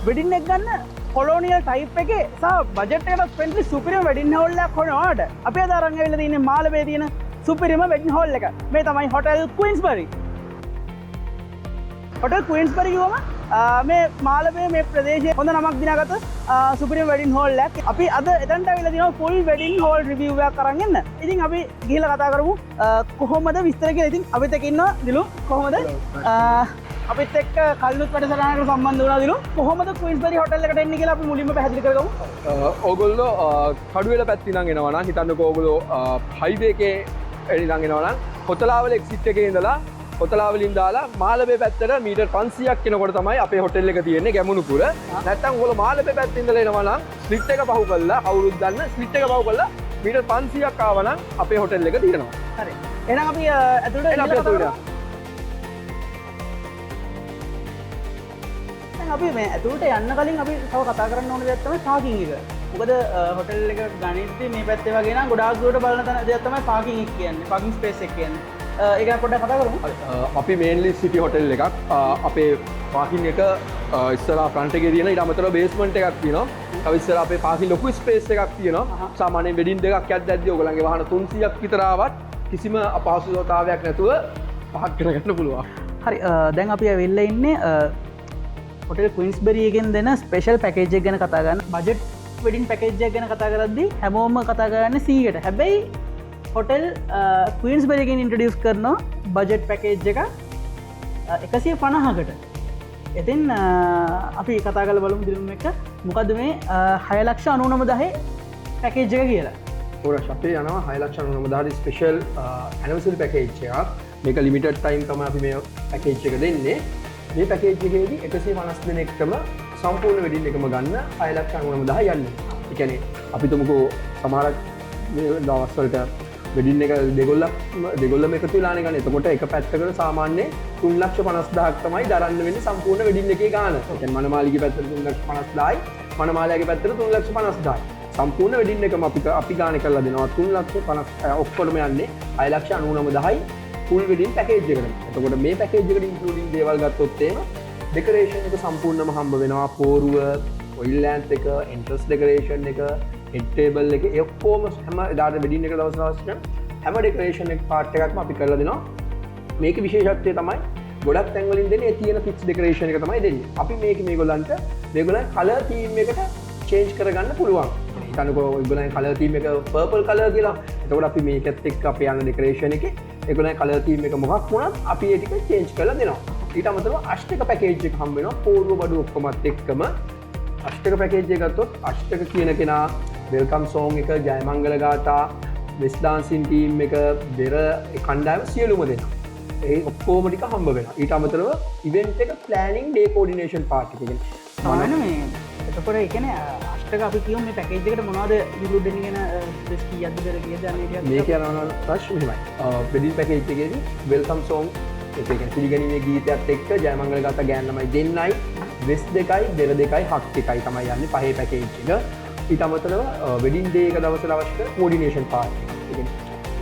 Wedding එක ගන්න කොලෝනියල් type එකේ සහ බජට් එකට ෆ්‍රෙන්ඩ්ලි සුපිරිම වෙඩින් හෝල් එකක් හොයන ඔයාලට අපි අද අරන් ඇවිල්ලා තියෙන්නේ මාළඹේ තියෙන සුපිරිම වෙඩින් හෝල් එක. මේ තමයි හොටෙල් ක්වීන්ස්බරි. හොටෙල් ක්වීන්ස්බරි කිව්වම මේ මාළඹේ මේ ප්‍රදේශයේ හොඳ නමක් දිනාගත සුපිරිම වෙඩින් හෝල් එකක්. අපි අද එතනට ඇවිල්ලා තියෙනවා ෆුල් වෙඩින් හෝල් රිවිව් එකක් අරන් එන්න. ඉතින් අපි ගිහිල්ලා කතා කරමු කොහොමද විස්තර කියලා. ඉතින් අපිත් එක්ක ඉන්නවා දිලු, කොහොමද? අපිත් එක්ක කලිනුත් වැඩසටහනකට සම්බන්ධ වුණා දිලු. කොහොමද ක්වීන්ස්බරි හොටෙල් එකට එන්නේ කියලා අපි මුලින්ම පැහැදිලි කරගමු. ඕගොල්ලෝ කඩුවෙල පැත්තේ ඉඳන් එනවා නම්, හිතන්නකෝ ඕගොල්ලෝ හයිවේ එකේ ඉඳන් එනවා නම්, කොතලාවල එක්සිට් එකේ ඉඳලා කොතලාවලින් දාලා මාළඹේ පැත්තට මීටර් 500ක් එනකොට තමයි අපේ හොටෙල් එක තියෙන්නේ, ගැමුණුපුර. නැත්තම් ඔයගොල්ලෝ මාළඹේ පැත්තේ ඉඳලා එනවා නම් ස්ලිට් එක පහු කරලා, කවුරුත් දන්න ස්ලිට් එක පහු කරලා මීටර් 500ක් ආවා නම් අපේ හොටෙල් එක තියෙනවා. හරි. එහෙනම් අපි ඇතුළට එහෙනම් අපි ගිහිල්ලා කතා ඇතුළට කරමු. දැන් අපි මේ ඇතුළට යන්න කලින් අපි තව කතා කරන්න ඕන දෙයක් තමයි පාකින් එක. මොකද හොටෙල් එක ගනිද්දි මේ පැත්තේ වගේ නම් ගොඩාක් දුරට බලන තැන දෙයක් තමයි පාකින් එක කියන්නේ. පාකින් ස්පේස් එක කියන්නේ. ඒක ගැන පොඩ්ඩක් කතා කරමු. හරි. අපි මේන්ලි සිටි හොටෙල් එකක්. අපේ පාකින් එක ඉස්සරහා ෆ්‍රන්ට් එකේ තියෙන, ඊට අමතරව බේස්මන්ට් එකක් තියෙනවා. තව ඉස්සරහා අපේ පාකින් ලොකු ස්පේස් එකක් තියෙනවා. සාමාන්‍යයෙන් වෙඩින් දෙකක් යද්දි ඔයගොල්ලන්ගේ වාහන 300ක් විතර ආවත් කිසිම අපහසුතාවයක් නැතුව පහක් කරගන්න පුළුවන්. හරි, දැන් අපි ඇවිල්ලා ඉන්නේ හොටෙල් ක්වීන්ස්බරි එකෙන් දෙන ස්පෙෂල් පැකේජ් එක ගැන කතා කරන්න. බජට් වෙඩින් පැකේජ් එක ගැන කතා කරද්දි හැමෝම කතා කරන්නේ 100කට. හැබැයි හොටෙල් ක්වීන්ස්බරි එකෙන් ඉන්ට්‍රොඩියුස් කරනවා බජට් පැකේජ් එක 150කට. ඉතින් අපි කතා කරලා බලමු දිනුම් එක්ක මොකද්ද මේ 6,99,000 පැකේජ් එක කියලා. ඔරස් අපේ යනවා 6,99,000 ස්පෙෂල් ඇනිවර්සරි පැකේජ් එකක්. මේක ලිමිටඩ් ටයිම් තමයි අපි මේ පැකේජ් එක දෙන්නේ. මේ පැකේජ් එකේදී 150 දෙනෙක්ටම සම්පූර්ණ වෙඩින් එකම ගන්න 6,99,000 යන්නේ. ඒ කියන්නේ අපි තුමුකෝ සමහරක් මේ දවස්වලට වෙඩින් එක දෙගොල්ලම එකතු වෙලානේ ගන්න. එතකොට එක පැත්තකට සාමාන්‍ය 3,50,000ක් තමයි දරන්න වෙන්නේ සම්පූර්ණ වෙඩින් එකේ ගාන. ඒ කියන්නේ මනමාලිගේ පැත්තට 3,50,000යි, මනමාලයාගේ පැත්තට 3,50,000යි. සම්පූර්ණ වෙඩින් එකම අපි අපි ගාන කරලා දෙනවා 3,50 ඔක්කොටම යන්නේ 6,99,000යි ෆුල් වෙඩින් පැකේජ් එකට. එතකොට මේ පැකේජ් එකට ඉන්ක්ලූඩින් දේවල් ගත්තොත් එහෙම ඩෙකරේෂන් එක සම්පූර්ණම හම්බ වෙනවා. පෝරුව, ඔයිල් ලෑම්ප් එක, එන්ට්‍රන්ස් ඩෙකරේෂන් එක, හෙඩ් ටේබල් එක, ඒ ඔක්කොම හැම එදාට වෙඩින් එක දවස් අවශ්‍ය කරන හැම ඩෙකරේෂන් එක පාර්ට් එකක්ම අපි කරලා දෙනවා. මේකේ විශේෂත්වය තමයි ගොඩක් තැන් වලින් දෙන්නේ ඒ තියෙන ෆික්ස් ඩෙකරේෂන් එක තමයි දෙන්නේ. අපි මේක මේගොල්ලන්ට මේගොල්ලන් කලර් තීම් එකට චේන්ජ් කරගන්න පුළුවන්. හිතන්නකෝ ඒගොල්ලන් කලර් තීම් එක පර්පල් කලර් කියලා. එතකොට අපි මේකත් එක්ක අපි යන ඩෙකරේෂන් එකේ ඒගොල්ලන් කලර් තීම් එක මොකක් වුණත් අපි ඒ ටික චේන්ජ් කරලා දෙනවා. ඊට අමතරව අෂ්ටක පැකේජ් එක හම්බ වෙනවා පෝරුව බඩු ඔක්කොමත් එක්කම. අෂ්ටක පැකේජ් එක ගත්තොත් අෂ්ටක කියන කෙනා welcome song එක, ජයමංගල ගාථා, වෙස් ඩාන්සින් ටීම් එක, බෙර ඒ කණ්ඩායම සියලුම දෙනා. ඒ ඔක්කොම ටික හම්බ වෙනවා. ඊට අමතරව ඉවෙන්ට් එක ප්ලෑනින් ඩේ කෝඩිනේෂන් පාර්ට් එක කියන්නේ සමාන මේ එතකොට ඒ කියන්නේ අෂ්ටක අපි කියමු මේ පැකේජ් එකට මොනවද ඉන්ක්ලූඩ් වෙන්නේ කියන ඩ්‍රෙස් කීයක්ද බෙර කීයද අන්න ඒ ටිකක්. මේක යනවා නම් රෂ් මෙහෙමයි. වෙඩින් පැකේජ් එකේදී welcome song ඒ කියන්නේ පිළිගැනීමේ ගීතයත් එක්ක ජයමංගල ගාථා ගෑන් ළමයි දෙන්නයි, වෙස් දෙකයි, බෙර දෙකයි, හක් එකයි තමයි යන්නේ පහේ පැකේජ් එක. ඊට අමතරව වෙඩින් ඩේ එක දවසට අවශ්‍ය කරන කෝඩිනේෂන් පාර්ට් එක. ඒ කියන්නේ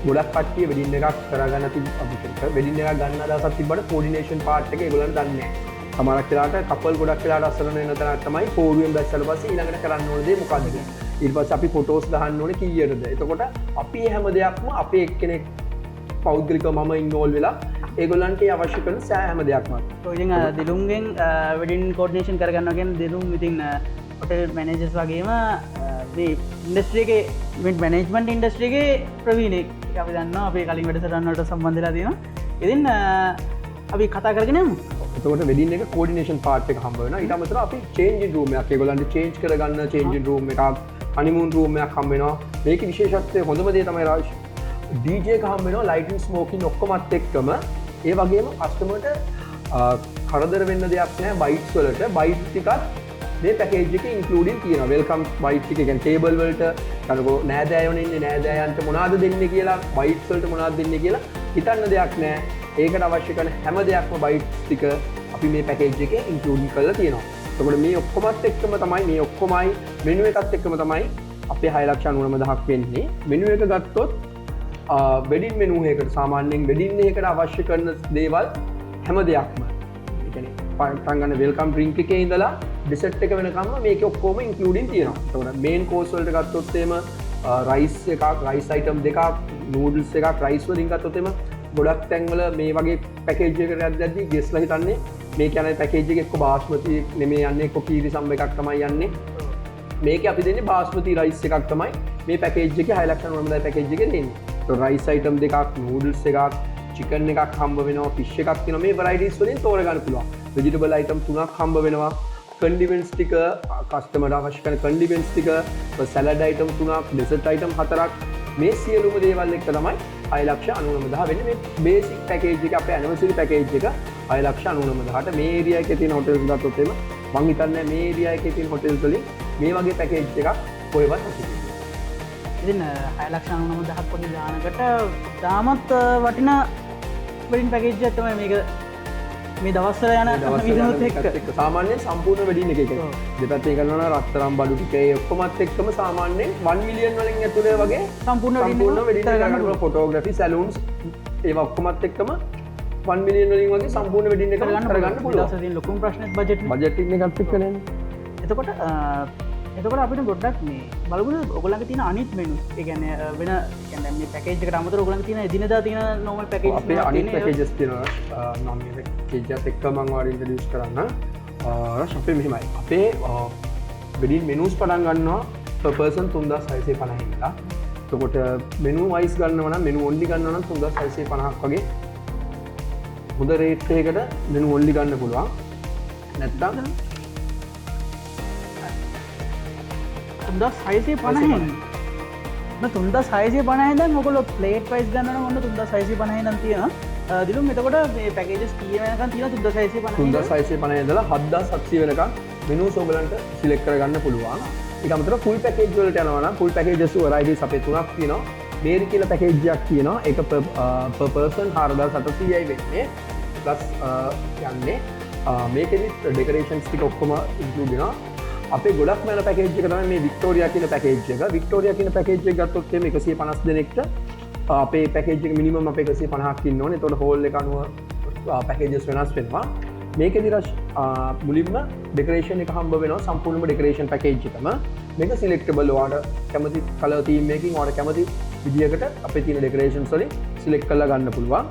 ගොඩක් කට්ටිය වෙඩින් එකක් කරගන්න තිබ් අපි කියන්නේ වෙඩින් එකක් ගන්න අදහසක් තිබ්බට කෝඩිනේෂන් පාර්ට් එක ඒගොල්ලන් දන්නේ නැහැ. සමහරක් වෙලාවට කපල් ගොඩක් වෙලාවට අසරණ වෙන තැනක් තමයි පෝරුවෙන් බැස්සට පස්සේ ඊළඟට කරන්න ඕන දේ මොකද්ද? ඊට පස්සේ අපි ෆොටෝස් ගහන්න ඕනේ කීයටද? එතකොට අපි හැම දෙයක්ම අපේ එක්කෙනෙක් පෞද්ගලිකව මම ඉන්වෝල්ව් වෙලා ඒගොල්ලන්ට ඒ අවශ්‍ය කරන සෑම දෙයක්ම. ඔව්, ඉතින් දිලුම්ගෙන් වෙඩින් කෝඩිනේෂන් කරගන්නවා කියන්නේ දිලුම් ඉතින් හොටෙල් මැනේජර්ස් වගේම මේ ඉන්ඩස්ට්‍රි එකේ ඉවෙන්ට් මැනේජ්මන්ට් ඉන්ඩස්ට්‍රි එකේ ප්‍රවීණෙක්. ඒක අපි දන්නවා, අපේ කලින් වැඩසටහන් වලට සම්බන්ධ වෙලා තියෙනවා. ඉතින් අපි කතා කරගෙන යමු. එතකොට වෙඩින් එක කෝඩිනේෂන් පාර්ට් එක හම්බ වෙනවා. ඊට අමතරව අපි චේන්ජින් රූම් එකක් ඒගොල්ලන්ට චේන්ජ් කරගන්න චේන්ජින් රූම් එකක්, හනිමූන් රූම් එකක් හම්බ වෙනවා. මේකේ විශේෂත්වය හොඳම දේ තමයි රාජ් DJ එක හම්බ වෙනවා ලයිටින් ස්මෝකින් ඔක්කොමත් එක්කම. ඒ වගේම කස්ටමර්ට කරදර වෙන්න දෙයක් නෑ බයිට්ස් වලට. බයිට් ටිකත් මේ පැකේජ් එකේ ඉන්ක්ලූඩින් තියෙනවා. Welcome bite ටික කියන්නේ ටේබල් වලට කනකෝ නෑදෑයෝ ඉන්නේ, නෑදෑයන්ට මොනවද දෙන්නේ කියලා, බයිට්ස් වලට මොනවද දෙන්නේ කියලා හිතන්න දෙයක් නෑ. ඒකට අවශ්‍ය කරන හැම දෙයක්ම බයිට්ස් ටික අපි මේ පැකේජ් එකේ ඉන්ක්ලූඩින් කරලා තියෙනවා. එතකොට මේ ඔක්කොමත් එක්කම තමයි මේ ඔක්කොමයි මෙනු එකත් එක්කම තමයි අපේ 6,99,000ක් වෙන්නේ. මෙනු එක ගත්තොත් වෙඩින් මෙනු එකකට සාමාන්‍යයෙන් වෙඩින් එකකට අවශ්‍ය කරන දේවල් හැම දෙයක්ම. ඒ කියන්නේ පටන් ගන්න welcome drink එකේ ඉඳලා ඩෙසර්ට් එක වෙනකම්ම මේකේ ඔක්කොම ඉන්ක්ලූඩින් තියෙනවා. එතකොට මේන් කෝස් වලට ගත්තොත් එහෙම රයිස් එකක්, රයිස් අයිටම් දෙකක්, නූඩල්ස් එකක්, රයිස් වලින් ගත්තොත් එහෙම ගොඩක් තැන්වල මේ වගේ පැකේජ් එකකට යද්දී ගෙස්ට්ලා හිතන්නේ මේ කියන්නේ පැකේජ් එක එක්ක බාස්මති නෙමෙයි යන්නේ, එක්ක කීරි සම්බ එකක් තමයි යන්නේ. මේක අපි දෙන්නේ බාස්මති රයිස් එකක් තමයි මේ පැකේජ් එකේ 6,99,000 පැකේජ් එකේ දෙන්නේ. ඒතකොට රයිස් අයිටම් දෙකක්, නූඩල්ස් එකක්, චිකන් එකක් හම්බ වෙනවා, ෆිෂ් එකක් තියෙනවා. මේ වැරයිටිස් වලින් තෝරගන්න පුළුවන්. වෙජිටබල් අයිටම් තුනක් හම්බ වෙනවා. කන්ඩිමන්ට්ස් ටික, කස්ටමර්ට අවශ්‍ය කරන කන්ඩිමන්ට්ස් ටික, සැලඩ් අයිටම් තුනක්, ඩෙසර්ට් අයිටම් හතරක්, මේ සියලුම දේවල් එක්ක තමයි 6,99,000 වෙන්නේ. මේ බේසික් පැකේජ් එක, අපේ ඇනිවර්සරි පැකේජ් එක 6,99,000ට. මේ ඒරියා එකේ තියෙන හොටෙල්ස් ගත්තොත් එහෙම මං හිතන්නේ මේ ඒරියා එකේ තියෙන හොටෙල්ස් වලින් මේ වගේ පැකේජ් එකක් කොහෙවත් නැති කියලා. ඉතින් 6,99,000ක් වගේ ගානකට තාමත් වටිනා වෙඩින් පැකේජ් එකක් තමයි මේක. මේ දවස්වල යන විදිහත් එක්ක සාමාන්‍යයෙන් සම්පූර්ණ වෙඩින් එක එක දෙපැත්තෙන් කරනවා නම් රත්තරන් බඩු ටික ඒ ඔක්කොමත් එක්කම සාමාන්‍යයෙන් 1 මිලියන් වලින් ඇතුලේ වගේ සම්පූර්ණ සම්පූර්ණ වෙඩින් එක කරගන්න පුළුවන්. ෆොටෝග්‍රැෆි, සැලූන්ස් ඒවා ඔක්කොමත් එක්කම 1 මිලියන් වලින් වගේ සම්පූර්ණ වෙඩින් එක කරගන්න පුළුවන්. දවස්වල තියෙන ලොකුම ප්‍රශ්නේත් බජට් නේ. බජට් එකත් එක්ක නේද? එතකොට අපිට ගොඩක් මේ බලමුද ඔයගොල්ලන්ගේ තියෙන අනිත් මෙනුස්. ඒ කියන්නේ වෙන, ඒ කියන්නේ මේ පැකේජ් එකට අමතරව ඔයගොල්ලන්ගේ තියෙන එදිනෙදා තියෙන නෝමල් පැකේජ් අපේ අනිත් පැකේජස් තියෙනවා. මම මේ පැකේජ් එකත් එක්ක මම ඔයාලට ඉන්ට්‍රොඩියුස් කරන්නම්. රෂ්, අපේ මෙහෙමයි. අපේ වෙඩින් මෙනුස් පටන් ගන්නවා per person 3650 ඉඳලා. එතකොට මෙනු වයිස් ගන්නවා නම්, මෙනු ඔන්ලි ගන්නවා නම් 3650ක් වගේ හොඳ රේට් එකකට මෙනු ඔන්ලි ගන්න පුළුවන්. නැත්තම් 3650න්. මම 3650 ඉඳන් ඔයගොල්ලෝ ප්ලේට් වයිස් ගන්න නම් ඔන්න 3650 ඉඳන් තියෙනවා. දිලුම්, එතකොට මේ පැකේජස් කීය වෙනකන් තියෙනවා 3650? 3650 ඉඳලා 7700 වෙනකන් මෙනුස් ඔයගලන්ට සිලෙක්ට් කරගන්න පුළුවන්. ඊට අමතරව ෆුල් පැකේජ් වලට යනවා නම් ෆුල් පැකේජස් වැරයිටිස් අපේ තුනක් තියෙනවා. මේරි කියලා පැකේජ් එකක් තියෙනවා. ඒක per person 4800යි වෙන්නේ. ප්ලස් යන්නේ. මේකෙදි ඩෙකරේෂන්ස් ටික ඔක්කොම ඉන්ක්ලූඩ් වෙනවා. අපේ ගොඩක්ම යන පැකේජ් එක තමයි මේ වික්ටෝරියා කියන පැකේජ් එක. වික්ටෝරියා කියන පැකේජ් එක ගත්තොත් එහෙම 150 දෙනෙක්ට අපේ පැකේජ් එක මිනිමම් අපේ 150ක් ඉන්න ඕනේ. එතකොට හෝල් එක අනුව පැකේජස් වෙනස් වෙනවා. මේකෙදි රෂ්, මුලින්ම ඩෙකරේෂන් එක හම්බ වෙනවා, සම්පූර්ණම ඩෙකරේෂන් පැකේජ් එකම. මේක සිලෙක්ටබල්, ඔයාලට කැමති කලර් තීම් එකකින් ඔයාලට කැමති විදියකට අපේ තියෙන ඩෙකරේෂන්ස් වලින් සිලෙක්ට් කරලා ගන්න පුළුවන්.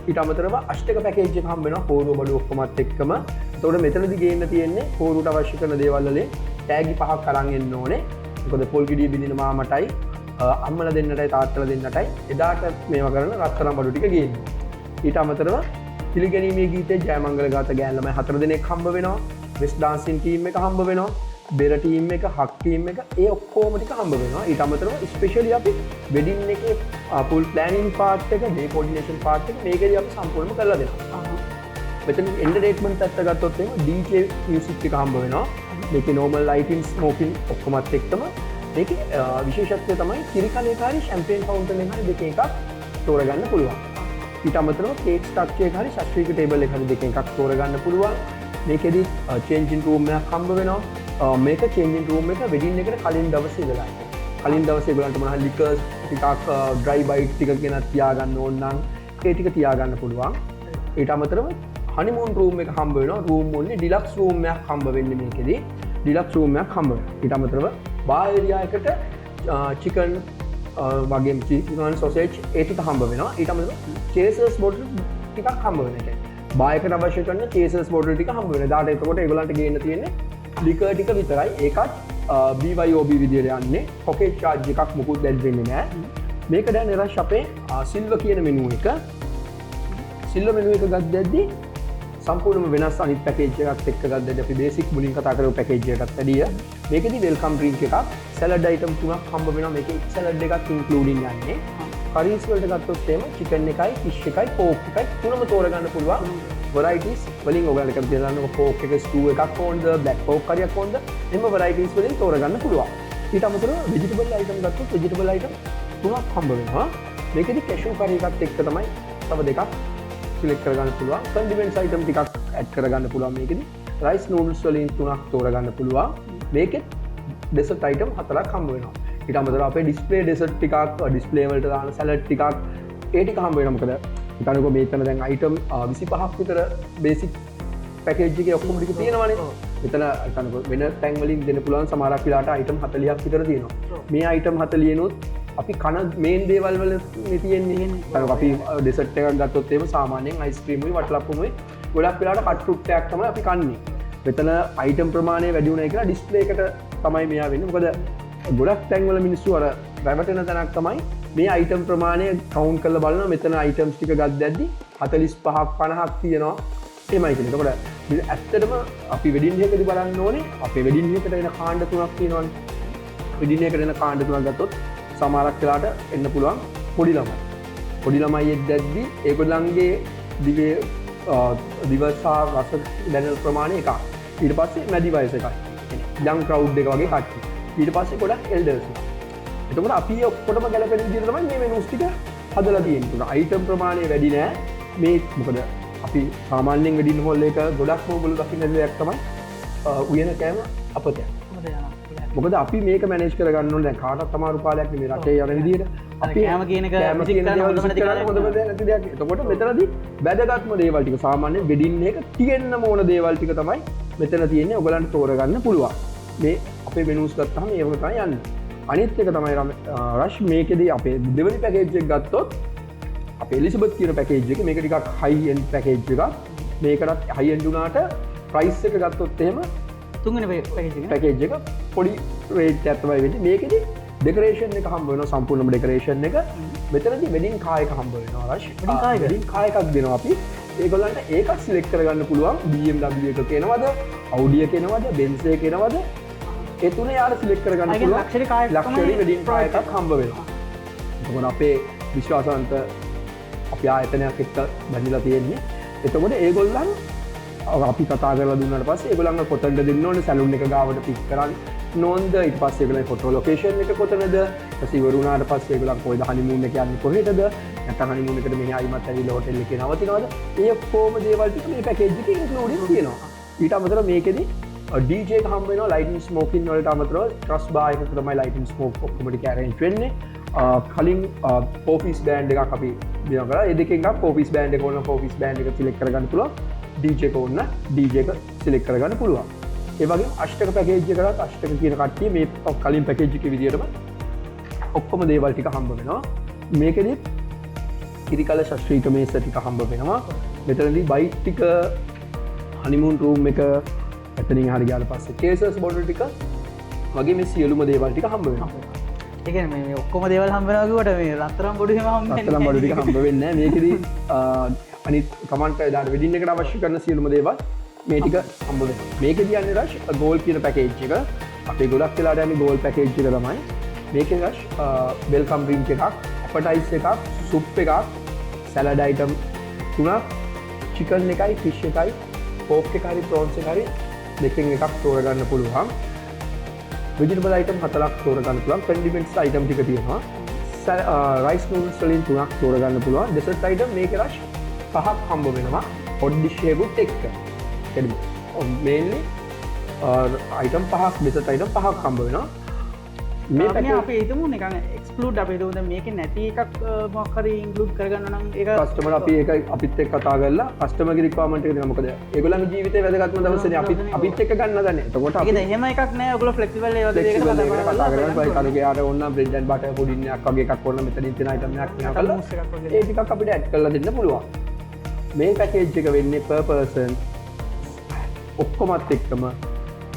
ඊට අමතරව අෂ්ටක පැකේජ් එක හම්බ වෙනවා කෝරුව බඩු ඔක්කොමත් එක්කම. එතකොට මෙතනදි ගේන්න තියෙන්නේ කෝරුවට අවශ්‍ය කරන දේවල් වලින් තෑගි පහක් අරන් එන්න ඕනේ. මොකද පොල් ගෙඩිය බිඳින මාමටයි, අම්මලා දෙන්නටයි, තාත්තලා දෙන්නටයි එදාට මේවා කරන රත්තරන් බඩු ටික ගේන්න. ඊට අමතරව පිළිගැනීමේ ගීතේ ජයමංගල ගාථා ගෑන් ළමයි 4 දෙනෙක් හම්බ වෙනවා. වෙස්ට් ඩාන්සින් ටීම් එක හම්බ වෙනවා. බෙර ටීම් එක, හක් ටීම් එක, ඒ ඔක්කොම ටික හම්බ වෙනවා. ඊට අමතරව ස්පෙෂලි අපි වෙඩින් එකේ ෆුල් ප්ලෑනින් පාර්ට් එක, ඩේ කෝඩිනේෂන් පාර්ට් එක මේකෙදි අපි සම්පූර්ණයෙන්ම කරලා දෙනවා. මෙතන එන්ටර්ටේන්මන්ට් පැත්ත ගත්තොත් එහෙම DJ music එක හම්බ වෙනවා. මේකේ නෝමල් ලයිටින්, ස්මෝකින් ඔක්කොමත් එක්කම මේකේ විශේෂත්වය තමයි කිරිකල එක හරි ෂැම්පේන් ෆවුන්ටන් එක හරි දෙකෙන් එකක් තෝරගන්න පුළුවන්. ඊට අමතරව කේක් ස්ට්‍රක්චර් එක හරි ශස්ත්‍රීය ටේබල් එක හරි දෙකෙන් එකක් තෝරගන්න පුළුවන්. මේකෙදි චේන්ජින් රූම් එකක් හම්බ වෙනවා. මේක චේන්ජින් රූම් එක වෙඩින් එකට කලින් දවසේ ඉඳලා. කලින් දවසේ ඒගොල්ලන්ට මොනවා හරි ලිකර්ස් ටිකක්, ඩ්‍රයි බයිට් ටිකක් ගෙනත් තියාගන්න ඕන නම් ඒ ටික තියාගන්න පුළුවන්. ඊට අමතරව හනිමූන් රූම් එක හම්බ වෙනවා. රූම් ඔන්ලි ඩිලක්ස් රූම් එකක් හම්බ වෙන්නේ මේකෙදි. ඩිලක්ස් රූම් එකක් හම්බ වෙනවා. ඊට අමතරව බාර් ඒරියා එකට චිකන් වගේම චිකන් සොසේජ් ඒ ටික හම්බ වෙනවා. ඊට අමතරව චේසර්ස් බොටල් ටිකක් හම්බ වෙනවා. ඒ කියන්නේ බාර් එකට අවශ්‍ය කරන චේසර්ස් බොටල් ටික හම්බ වෙනවා. එදාට එතකොට ඒගොල්ලන්ට ගේන්න තියෙන්නේ ලිකර් ටික විතරයි. ඒකත් BYOB විදියට යන්නේ. පොකෙට් චාර්ජ් එකක් මුකුත් ඇඩ් වෙන්නේ නෑ. මේක දැන් නිරෂ් අපේ සිල්වර් කියන මෙනු එක. සිල්වර් මෙනු එක ගද්දැද්දි සම්පූර්ණයෙන්ම වෙනස් අනිත් පැකේජ් එකත් එක්ක ගද්දැද්දි අපි බේසික් මුලින් කතා කරපු පැකේජ් එකටත් වැඩිය මේකෙදි welcome drink එකක්, සැලඩ් අයිටම් තුනක් හම්බ වෙනවා. මේකේ එක් සැලඩ් එකක් ඉන්ක්ලූඩින් යන්නේ. කරීස් වලට ගත්තොත් එහෙම චිකන් එකයි, ෆිෂ් එකයි, පෝක් එකයි තුනම තෝරගන්න පුළුවන්. වරයිටිස් වලින් ඔයාලට කැමති දන්න පෝක් එක ස්ටූ එකක් ඕනද, බ්ලැක් පෝක් කරියක් ඕනද, එහෙම වරයිටිස් වලින් තෝරගන්න පුළුවන්. ඊට අමතරව වෙජිටබල් අයිටම් ගත්තොත් වෙජිටබල් අයිටම් තුනක් හම්බ වෙනවා. මේකෙදි කැෂූ කරි එකත් එක්ක තමයි තව දෙකක් සිලෙක්ට් කරගන්න පුළුවන්. කන්ඩිමන්ට්ස් අයිටම් ටිකක් ඇඩ් කරගන්න පුළුවන් මේකෙදි. රයිස් නූඩල්ස් වලින් තුනක් තෝරගන්න පුළුවන්. මේකෙත් ඩෙසර්ට් අයිටම් හතරක් හම්බ වෙනවා. ඊට අමතරව අපේ ඩිස්ප්ලේ ඩෙසර්ට් ටිකක්, ඩිස්ප්ලේ වලට දාන සැලඩ් ටිකක් ඒ ටික හම්බ වෙනවා. මොකද හිතන්නකෝ මේතන දැන් අයිටම් 25ක් විතර බේසික් පැකේජ් එකේ ඔක්කොම ටික තියෙනවනේ. මෙතන වෙන තැන් වලින් දෙන්න පුළුවන් සමහරක් වෙලාවට අයිටම් 40ක් විතර තියෙනවා. මේ අයිටම් 40 නුත් අපි කන මේන් දේවල් වල මේ තියෙන්නේ. අර අපි ඩෙසර්ට් එකක් ගත්තොත් එහෙම සාමාන්‍යයෙන් අයිස්ක්‍රීම් උයි වටලප්පුමුයි ගොඩක් වෙලාවට කට් ෆෘට් එකක් තමයි අපි කන්නේ. මෙතන අයිටම් ප්‍රමාණය වැඩි වුණා කියලා ඩිස්ප්ලේ එකට තමයි මෙයා වෙන්නේ. මොකද ගොඩක් තැන්වල මිනිස්සු අර රැවටෙන තැනක් තමයි මේ අයිටම් ප්‍රමාණය කවුන්ට් කරලා බලනවා. මෙතන අයිටම්ස් ටික ගද්දැද්දි 45ක් 50ක් තියෙනවා. එහෙමයි කියන්නේ. එතකොට ඇත්තටම අපි වෙඩින් එකකදී බලන්න ඕනේ අපේ වෙඩින් එකට එන කාණ්ඩ තුනක් තියෙනවනේ. වෙඩින් එකට එන කාණ්ඩ තුනක් ගත්තොත් සමහරක් වෙලාවට එන්න පුළුවන් පොඩි ළමයි. පොඩි ළමයි එද්දැද්දි ඒගොල්ලන්ගේ දිවේ දිව සහ රස දැනෙන ප්‍රමාණය එකක්. ඊට පස්සේ මැදි වයස එකයි. යං ක්‍රවුඩ් එක වගේ කට්ටිය. ඊට පස්සේ ගොඩක් එල්ඩර්ස්. එතකොට අපි ඔක්කොටම ගැලපෙන විදිහට තමයි මේ මෙනුස් ටික හදලා තියෙන්නේ. ඒකට අයිටම් ප්‍රමාණය වැඩි නෑ. මේ මොකද අපි සාමාන්‍යයෙන් වෙඩින් හෝල් එක ගොඩක් ඕගොල්ලෝ දකින්න දෙයක් තමයි උයන කෑම අපතයක්. මොකද අපි මේක මැනේජ් කරගන්න ඕනේ. දැන් කාටවත් අමාරු කාලයක් නෙමෙයි රටේ යන විදිහට. අපි කෑම කියන එක කෑම විසික් කියන කරන්න දේවල් හොඳම විසික් නැති කරන්න කාලයක් හොඳම නෙමෙයි. දේ නැති දෙයක්. එතකොට මෙතනදී වැදගත්ම දේවල් ටික සාමාන්‍යයෙන් වෙඩින් එක තියෙන්නම ඕන දේවල් ටික තමයි මෙතන තියෙන්නේ. ඔයගලන්ට තෝරගන්න පුළුවන්. මේ අපේ මෙනුස් ගත්තාම ඒව තමයි යන්නේ. අනිත් එක තමයි රෂ් මේකෙදී අපේ දෙවෙනි පැකේජ් එක ගත්තොත් අපේ එලිසබෙත් කියන පැකේජ් එක මේක ටිකක් හයි එන්ඩ් පැකේජ් එකක්. මේකටත් හයි එන්ඩ් වුණාට ප්‍රයිස් එක ගත්තොත් එහෙම තුන්වෙනි පැකේජ් එක නේ? පැකේජ් එක පොඩි රේට් එකක් තමයි වෙන්නේ. මේකෙදි ඩෙකරේෂන් එක හම්බ වෙනවා, සම්පූර්ණම ඩෙකරේෂන් එක. මෙතනදී වෙඩින් කාර් එක හම්බ වෙනවා රෂ්. වෙඩින් කාර් එක? වෙඩින් කාර් එකක් දෙනවා අපි. ඒගොල්ලන්ට ඒකත් සිලෙක්ට් කරගන්න පුළුවන්. BMW එකක එනවද, Audi එක එනවද, Benz එක එනවද, ඒ තුන යාට සිලෙක්ට් කරගන්න ඒ කියන්නේ පුළුවන්. ලක්ෂරි කාර් එකක් ලක්ෂරි තමයි වෙඩින් කාර් provide එකක් හම්බ වෙනවා. එතකොට අපේ විශ්වාසවන්ත අපි ආයතනයක් එක්ක බැඳිලා තියෙන්නේ. එතකොට ඒගොල්ලන් අපි කතා කරලා දුන්නාට පස්සේ ඒගොල්ලන්ව කොතනද දෙන්න ඕනේ, සැලූන් එක ගාවට පික් කරන්න ඕනද, ඊට පස්සේ ඒගොල්ලන් ෆොටෝ ලොකේෂන් එක කොතනද, ඊට පස්සේ ඉවර වුණාට පස්සේ ඒගොල්ලන් කොහෙද හනිමූන් එක යන්නේ කොහෙටද, නැත්නම් හනිමූන් එකට මෙහි ආයිමත් ඇවිල්ලා හොටෙල් එකේ නවතිනවද, ඒ ඔක්කොම දේවල් ටික මේ පැකේජ් එකේ ඉන්ක්ලූඩින් තියෙනවා. ඊට අමතරව මේකෙදි DJ එක හම්බ වෙනවා. ලයිටින් ස්මෝකින් වලට අමතරව ට්‍රස් බාර් එකක තමයි ලයිටින් ස්මෝක් ඔක්කොම ටික ඇරේන්ජ් වෙන්නේ. කලින් ෆෝර් පීස් බෑන්ඩ් එකක් අපි දිනන කරා. ඒ දෙකෙන් එකක් ෆෝර් පීස් බෑන්ඩ් එක ඕන ෆෝර් පීස් බෑන්ඩ් එක සිලෙක්ට් කරගන්න පුළුවන්. DJ එක ඕන DJ එක සිලෙක්ට් කරගන්න පුළුවන්. ඒ වගේම අෂ්ටක පැකේජ් එකකට අෂ්ටක කියන කට්ටිය මේ කලින් පැකේජ් එකේ විදියටම ඔක්කොම දේවල් ටික හම්බ වෙනවා. මේකෙදි කිරිකල ශස්ත්‍රීක මේස ටික හම්බ වෙනවා. මෙතනදී බයිට් ටික, හනිමූන් රූම් එක, එතනින් හරි ගියාට පස්සේ කේසස් බොටල් ටික වගේ මේ සියලුම දේවල් ටික හම්බ වෙනවා. ඒ කියන්නේ මේ ඔක්කොම දේවල් හම්බ වෙනවා කිව්වට මේ රත්තරන් බඩු එහෙම හම්බ වෙන්නේ රත්තරන් බඩු ටික හම්බ වෙන්නේ නැහැ. මේකෙදි අනිත් තමන්ට එදාට වෙඩින් එකට අවශ්‍ය කරන සියලුම දේවල් මේ ටික හම්බ වෙනවා. මේකෙදි යන්නේ රෂ් ගෝල්ඩ් කියන පැකේජ් එක. අපේ ගොඩක් වෙලාට යන්නේ ගෝල්ඩ් පැකේජ් එක තමයි. මේකේ රෂ් welcome drink එකක්, ඇපටයිස් එකක්, සුප් එකක්, සැලඩ් අයිටම් තුනක්, චිකන් එකයි ෆිෂ් එකයි පෝක් එක හරි ප්‍රෝන්ස් එක හරි දෙකෙන් එකක් තෝරගන්න පුළුවන්. වෙජිටබල් අයිටම් හතරක් තෝරගන්න පුළුවන්. කන්ඩිමන්ට්ස් අයිටම් ටික තියෙනවා. රයිස් නූඩල්ස් වලින් තුනක් තෝරගන්න පුළුවන්. ඩෙසර්ට් අයිටම් මේකේ රෂ් පහක් හම්බ වෙනවා හොට් ඩිෂ් එකකුත් එක්ක. මේන්ලි අයිටම් පහක්, ඩෙසර්ට් අයිටම් පහක් හම්බ වෙනවා. මේ මේ පැකේජ් අපි හිතමු නිකන් එක්ස්ක්ලූඩ්, අපි හිතමු දැන් මේකේ නැති එකක් මොකක් හරි ඉන්ක්ලූඩ් කරගන්න නම් ඒක කස්ටමර් අපි ඒක අපිත් එක්ක කතා කරලා කස්ටමර්ගේ රික්වයර්මන්ට් එක දෙනවා. මොකද ඒගොල්ලන්ගේ ජීවිතේ වැදගත්ම දවසනේ අපි අපිත් එක්ක ගන්න හදන්නේ. එතකොට අපි ඒක එහෙම එකක් නෑ. ඔයගොල්ලෝ ෆ්ලෙක්සිබල් ඒ වගේ දෙයකට ෆ්ලෙක්සිබල් එකකට කතා කරන්න කරලා බයි. කරුගේ යාට ඕන නම් බ්‍රෙඩ් ඇන්ඩ් බටර් පුඩින් එකක් වගේ එකක් ඕන නම් මෙතනින් තියෙන අයිටම් එකක් මෙහා කරලා මූස් එකක් වගේ. ඒ ටිකක් අපිට ඇඩ් කරලා දෙන්න පුළුවන්. මේ පැකේජ් එක වෙන්නේ per person ඔක්කොමත් එක්කම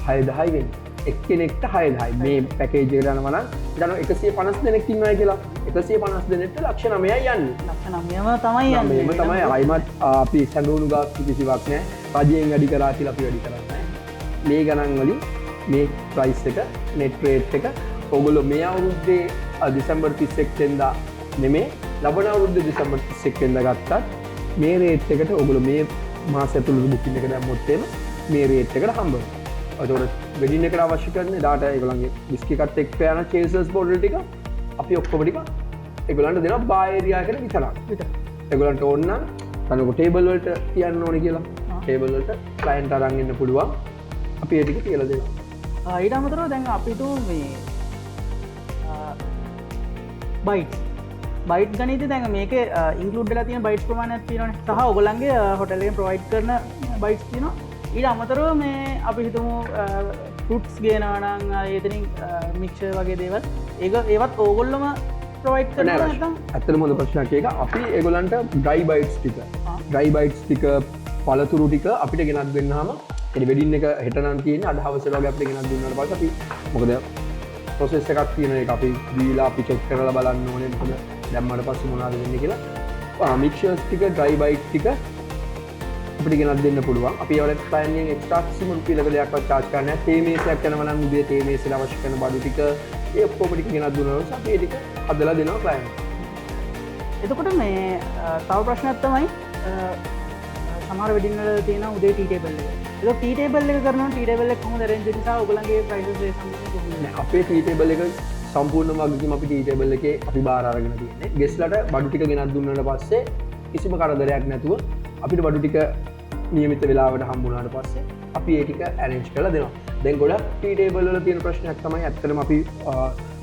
6000යි වෙන්නේ. එක්කෙනෙක්ට 6000යි. මේ පැකේජ් එකට යනවා නම් හිතන්න 150 දෙනෙක් ඉන්නවා කියලා. 150 දෙනෙක්ට ලක්ෂ 9යි යන්නේ. ලක්ෂ 9ම තමයි යන්නේ. මේම තමයි. ආයිමත් අපි සැඟවුණු ගාස්තු කිසිවක් නෑ. රජයෙන් වැඩි කරා කියලා අපි වැඩි කරන්නේ නෑ. මේ ගණන් වලින් මේ ප්‍රයිස් එක නෙට් රේට් එක ඔයගොල්ලෝ මේ අවුරුද්දේ දෙසැම්බර් 31 වෙනිදා නෙමේ, ලබන අවුරුද්දේ දෙසැම්බර් 31 වෙනිදා ගත්තත් මේ රේට් එකට ඔයගොල්ලෝ මේ මාස ඇතුළත බුකින් එක දැම්මොත් එහෙම මේ රේට් එකට හම්බ වෙනවා. එතකොට වෙඩින් එකට අවශ්‍ය කරන එදාට ඒගොල්ලන්ගේ විස්කි එකත් එක්ක යන චේසර්ස් බොටල් ටික අපි ඔක්කොම ටික ඒගොල්ලන්ට දෙනවා බාර් ඒරියා එකට විතරක්. විතර. ඒගොල්ලන්ට ඕන නම් තනකො ටේබල් වලට තියන්න ඕනේ කියලා ටේබල් වලට ක්ලයන්ට් අරන් එන්න පුළුවන්. අපි ඒ ටික කියලා දෙනවා. ඊට අමතරව දැන් අපි හිතමු මේ බයිට් බයිට් ගණිතය දැන් මේකේ ඉන්ක්ලූඩ් වෙලා තියෙන බයිට්ස් ප්‍රමාණයක් තියෙනවනේ. සහ ඔයගොල්ලන්ගේ හොටෙල් එකෙන් ප්‍රොවයිඩ් කරන බයිට්ස් තියෙනවා. ඊට අමතරව මේ අපි හිතමු ෆෘට්ස් ගේනවා නම් එතනින් මික්සර් වගේ දේවල් ඒක ඒවත් ඕගොල්ලොම ප්‍රොවයිඩ් කරනවා නැත්නම්? ඇත්තටම හොඳ ප්‍රශ්නයක් ඒක. අපි ඒගොල්ලන්ට ඩ්‍රයි බයිට්ස් ටික, ඩ්‍රයි බයිට්ස් ටික, පළතුරු ටික අපිට ගෙනත් දෙන්නාම, ඒ වෙඩින් එක හෙට නම් තියෙන්නේ, අද හවස වගේ අපිට ගෙනත් දුන්නාට පස්සේ අපි, මොකද ප්‍රොසෙස් එකක් තියෙන එක අපි දීලා අපි චෙක් කරලා බලන්න ඕනේ මොකද දැම්මට පස්සේ මොනවද වෙන්නේ කියලා. මික්සර්ස් ටික, ඩ්‍රයි බයිට් ටික අපිට ගෙනත් දෙන්න පුළුවන්. අපි ඒවලට ක්ලයන්ට් ගෙන් එක්ස්ට්‍රා කිසිම රුපියලක දෙයක්වත් චාර්ජ් කරන්නේ නැහැ. තේ මේසයක් යනවා නම් උදේ තේ මේසෙට අවශ්‍ය කරන බඩු ටික ඒ ඔක්කොම ටික ගෙනත් දුන්නා නම් අපි ඒ ටික හදලා දෙනවා ක්ලයන්ට්. එතකොට මේ තව ප්‍රශ්නයක් තමයි, සමහර වෙඩින් වල තියෙන උදේ ටී ටේබල් එක. ඒක ටී ටේබල් එක කරනවා, ටී ටේබල් එක කොහොමද ඇරේන්ජ් වෙන්නේ සහ ඔයගොල්ලන්ගේ ප්‍රයිසස් ඒ සම්බන්ධයෙන් කොහොමද? නෑ, අපේ ටී ටේබල් එක සම්පූර්ණම වගකීම අපි ටී ටේබල් එකේ අපි බාර අරගෙන තියෙන්නේ. ගෙස්ලට බඩු ටික ගෙනත් දුන්නාට පස්සේ කිසිම කරදරයක් නැතුව අපිට බඩු ටික නියමිත වෙලාවට හම්බුනාට පස්සේ අපි ඒ ටික ඇරේන්ජ් කරලා දෙනවා. දැන් ගොඩක් ටී ටේබල් වල තියෙන ප්‍රශ්නයක් තමයි, ඇත්තටම අපි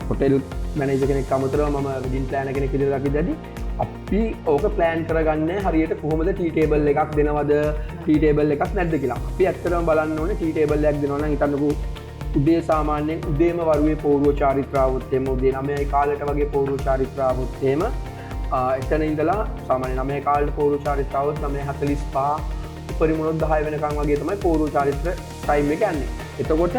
හොටෙල් මැනේජර් කෙනෙක් අමතරව මම වෙඩින් ප්ලෑනර් කෙනෙක් විදිහට දකිද්දී අපි ඕක ප්ලෑන් කරගන්නේ හරියට කොහොමද ටී ටේබල් එකක් දෙනවද, ටී ටේබල් එකක් නැද්ද කියලා. අපි ඇත්තටම බලන්න ඕනේ ටී ටේබල් එකක් දෙනවා නම් හිතන්නකෝ උදේ සාමාන්‍යයෙන් උදේම වරුවේ පෝරුව චාරිත්‍රාවොත් එහෙම උදේ 9යි කාලෙට වගේ පෝරුව චාරිත්‍රාවොත් එහෙම, එතන ඉඳලා සාමාන්‍ය 9යි කාලෙට පෝරුව චාරිත්‍රාවොත් 9:45 උපරිම වුණොත් 10 වෙනකන් වගේ තමයි පෝරුව චාරිත්‍ර ටයිම් එක යන්නේ. එතකොට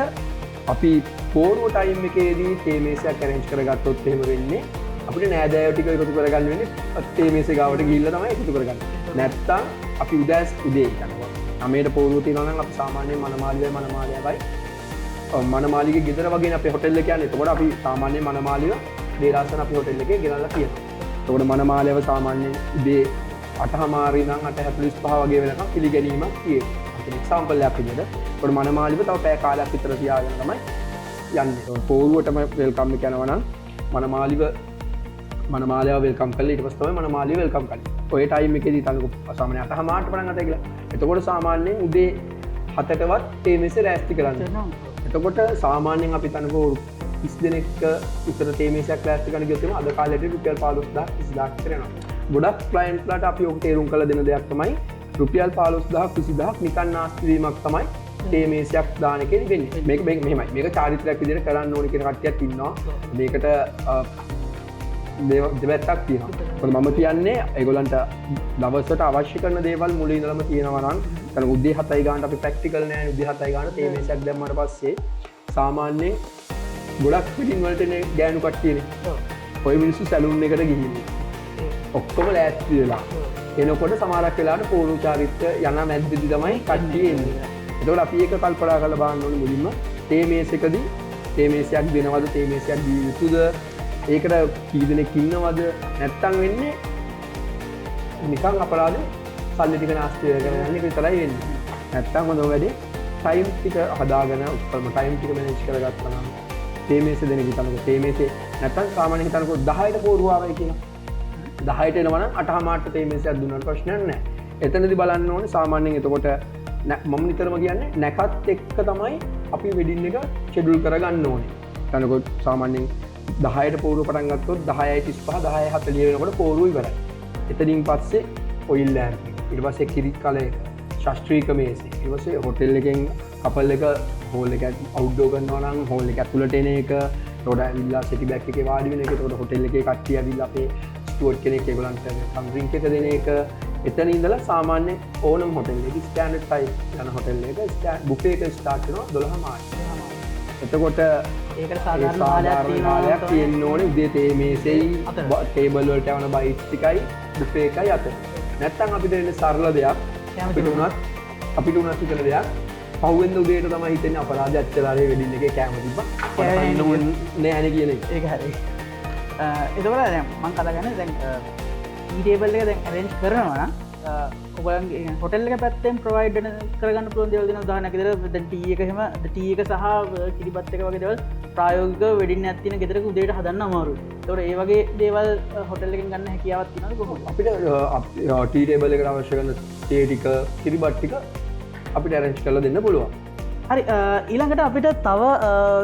අපි පෝරුව ටයිම් එකේදී තේ මේසයක් ඇරේන්ජ් කරගත්තොත් එහෙම වෙන්නේ අපිට නෑදෑයෝ ටික එකතු කරගන්න වෙන්නේ තේ මේසේ ගාවට ගිහිල්ලා තමයි එකතු කරගන්නේ. නැත්තම් අපි උදේ යනවා. 9ට පෝරුව තියෙනවා නම් අපි සාමාන්‍යයෙන් මනමාලියයි මනමාලියවයි මනමාලිගේ ගෙදර වගේනේ අපේ හොටෙල් එක යන්නේ. එතකොට අපි සාමාන්‍යයෙන් මනමාලිව දේරාසන අපි හොටෙල් එකේ ගෙනල්ලා තියෙනවා. එතකොට මනමාලියව සාමාන්‍යයෙන් උදේ 8:30 ඉඳන් 8:45 වගේ වෙනකම් පිළිගැනීමක් තියෙනවා. අපි එක්සැම්පල් එකක් විදියට. එතකොට මනමාලිව තව පැය කාලයක් විතර තියාගෙන තමයි යන්නේ. එතකොට පෝරුවටම welcome එක යනවා නම් මනමාලියව welcome කරලා ඊට පස්සේ තමයි මනමාලියව welcome කරන්නේ. ඔය ටයිම් එකේදී තනක සාමාන්‍ය 8:30 පටන් ගත්තා කියලා. එතකොට සාමාන්‍යයෙන් උදේ 7ටවත් තේ මේසේ ලෑස්ති කරන්න. එතකොට සාමාන්‍යයෙන් අපි තනකෝ 30 දෙනෙක් විතර තේ මේසයක් ලෑස්ති කරන්න ගියොත් එහෙම අද කාලේට රුපියල් 15000 20000 විතර යනවා. ගොඩක් ක්ලයන්ට්ලාට අපි ඔක තේරුම් කරලා දෙන දෙයක් තමයි රුපියල් 15000 20000 නිකන් නාස්ති වීමක් තමයි තේ මේසයක් දාන එකේ වෙන්නේ. මේක මෙහෙමයි. මේක චාරිත්‍රාක් විදිහට කරන්න ඕනේ කියන කට්ටියක් ඉන්නවා. මේකට දෙපැත්තක් තියෙනවා. මොකද මම කියන්නේ ඒගොල්ලන්ට දවසට අවශ්‍ය කරන දේවල් මුලින් ඉඳලම තියෙනවා නම් දැන් උදේ 7යි ගානට අපි ප්‍රැක්ටිකල් නෑනේ. උදේ 7යි ගානට තේ මේසයක් දැම්මට පස්සේ සාමාන්‍යයෙන් ගොඩක් වෙඩින් වලට එන ගෑනු කට්ටියනේ. ඔය මිනිස්සු සැලූන් එකට ගිහින් ඔක්කොම ලෑස්ති වෙලා එනකොට සමහරක් වෙලාවට පෝරු චාරිත්‍ර යන මැද්දේදී තමයි කට්ටිය එන්නේ. එතකොට අපි ඒක කල්පනා කරලා බලන්න ඕනේ මුලින්ම තේ මේසෙකදී තේ මේසයක් දෙනවද, තේ මේසයක් දිය යුතුද, ඒකට කී දෙනෙක් ඉන්නවද, නැත්තම් වෙන්නේ නිකන් අපරාධ සල්ලි ටික නාස්ති වෙගෙන යන එක විතරයි වෙන්නේ. නැත්තම් හොඳම වැඩේ ටයිම් ටික හදාගෙන ඔක්කොම ටයිම් ටික මැනේජ් කරගත්තා නම් තේ මේසෙ දෙන හිතන්නකෝ තේ මේසෙ නැත්තම් සාමාන්‍ය හිතන්නකෝ 10ට පෝරුව ආවයි කියලා. 10ට එනවා නම් 8:30ට තේ මේසයක් දුන්නාට ප්‍රශ්නයක් නැහැ. එතනදි බලන්න ඕනේ සාමාන්‍යයෙන් එතකොට මම නිතරම කියන්නේ නැකත් එක්ක තමයි අපි වෙඩින් එක ෂෙඩියුල් කරගන්න ඕනේ. හිතන්නකෝ සාමාන්‍යයෙන් 10ට පෝරුව පටන් ගත්තොත් 10:35 10:40 වෙනකොට පෝරුව ඉවරයි. එතනින් පස්සේ ඔයිල් ලෑම්ප් එක, ඊට පස්සේ කිරි කල එක, ශාස්ත්‍රීය මේසෙ, ඊට පස්සේ හොටෙල් එකෙන් කපල් එක හෝල් එක අවුට්ඩෝර් කරනවා නම් හෝල් එක ඇතුළට එන එක, එතකොට ඇවිල්ලා සිටි බෑක් එකේ වාඩි වෙන එක, එතකොට හොටෙල් එකේ කට්ටිය ඇවිල්ලා අපේ ස්ටුවර්ඩ් කෙනෙක් ඒගොල්ලන්ට welcome drink එක දෙන එක. එතන ඉඳලා සාමාන්‍ය ඕනම හොටෙල් එකක ස්ටෑන්ඩඩ් ටයිප් යන හොටෙල් එක බුෆේ එක ස්ටාර්ට් වෙනවා 12:30. එතකොට ඒකට ඒ සාධාරණ කාලයක් සාධාරණ තියෙනවා කාලයක් තමයි. තියෙන්න ඕනේ උදේ තේ මේසෙයි අතර. ටේබල් වලට යවන බයිට් ටිකයි බුෆේ එකයි අතර. නැත්තම් අපිට වෙන්නේ සරල දෙයක්. කැමති අපිට අපිට උනත් හිතෙන දෙයක්. පහුවෙන්ද උදේට තමයි හිතෙන්නේ අපරාධ ඇත්තලාරේ වෙඩින් එකේ කෑම තිබ්බා. මට කෑම කන්න ඕනේ නෑනේ කියන එක. ඒක හරි. එතකොට දැන් මං කතා කරන්නේ දැන් ටී ටේබල් එක දැන් ඇරේන්ජ් කරනවා නම් ඔයගොල්ලන්ගේ හොටෙල් එක පැත්තෙන් ප්‍රොවයිඩ් කරගන්න පුළුවන් දේවල් දෙනවා. උදාහරණයක් විදිහට දැන් ටී එක එහෙම, ටී එක සහ කිරිබත් එක වගේ දේවල් ප්‍රායෝගිකව වෙඩින් එකක් තියෙන ගෙදරක උදේට හදන්න අමාරුයි. ඒතකොට ඒ වගේ දේවල් හොටෙල් එකෙන් ගන්න හැකියාවක් තියෙනවද කොහොමද? අපිට ටී ටේබල් එකට අවශ්‍ය කරන තේ ටික, කිරිබත් ටික අපිට ඇරේන්ජ් කරලා දෙන්න පුළුවන්. හරි, ඊළඟට අපිට තව